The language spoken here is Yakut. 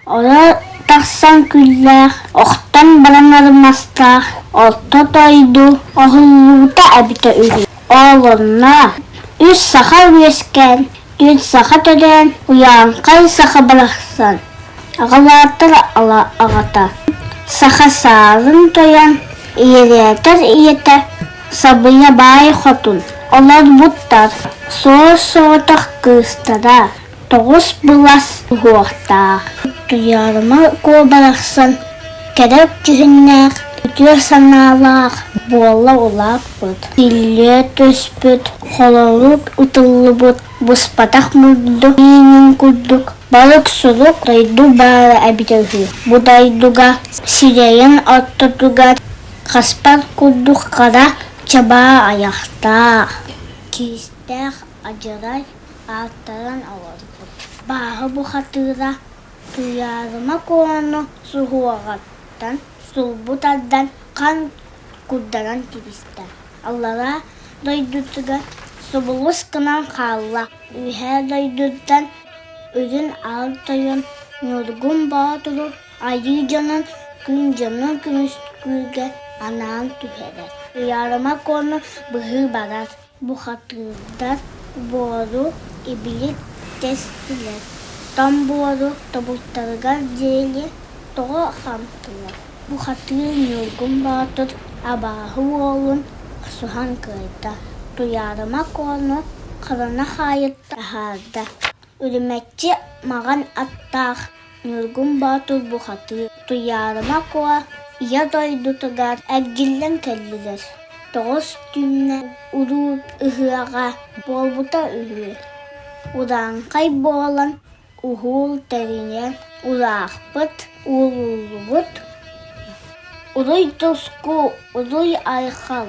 Оро тахсан күллээх, охтон баран арымастаах орто дойду оһуллубута эбитэ үһү. Ол онно үс саха үөскээн, түөрт саха төрөөн, уйааҥхай саха барахсан, аҕалаатар аҕата, саха саарын тойон, ийэлээтэр ийэтэ, сабыйа баай хотун олорбуттар, суос-соҕотох кыыстара Тоҕус былас уһуохтаах, Туйаарыма Куо барахсан кэрэ дьүһүннээх, үтүө санаалаах буола улааппыт, силлиэ түспүт, холорук ытыллыбыт, буспатах мурду миинин курдук балык сурук дойду баара эбитэ үһү. Бу дойдуга сирэйин ортотугар хаспар курдук хара чабаа айахтаах, киистээх адьарай ааттаран олорбут. Бааһы бухатыыра Туйаарыма Куону суһуоҕуттан сулбу тардан хан курдаран кэбистэ. Аллараа дойдутугар субулус гынан хаалла. Үөһээ дойдуттан Үрүн Аал Тойон Ньургун Боотуру айыы дьонун күн дьонун көмүскүүргэ анаан түһэрэр. Туйаарыма Куону быһыы барар. Бухатыырдар буору ибили тэстилэр, тоҥ буору тобуктарыгар диэри тоҕо хаамтылар. Бухатыыр Ньургун Боотур абааһы уолун охсуһан кыайда, Туйаарыма Куону харана хаайыттан таһаарда. Үрүмэччи маҕан аттаах Ньургун Боотур бухатыыр Туйаарыма Куо ийэ дойдутугар эргиллэн кэллилэр. Тоҕус түүннэ уруу ыһыаҕа буолбута үһү. Урааҥхай буолан уһуул тэринэн ураахпыт, ууруллубут. Уруй туску, уруй айхал!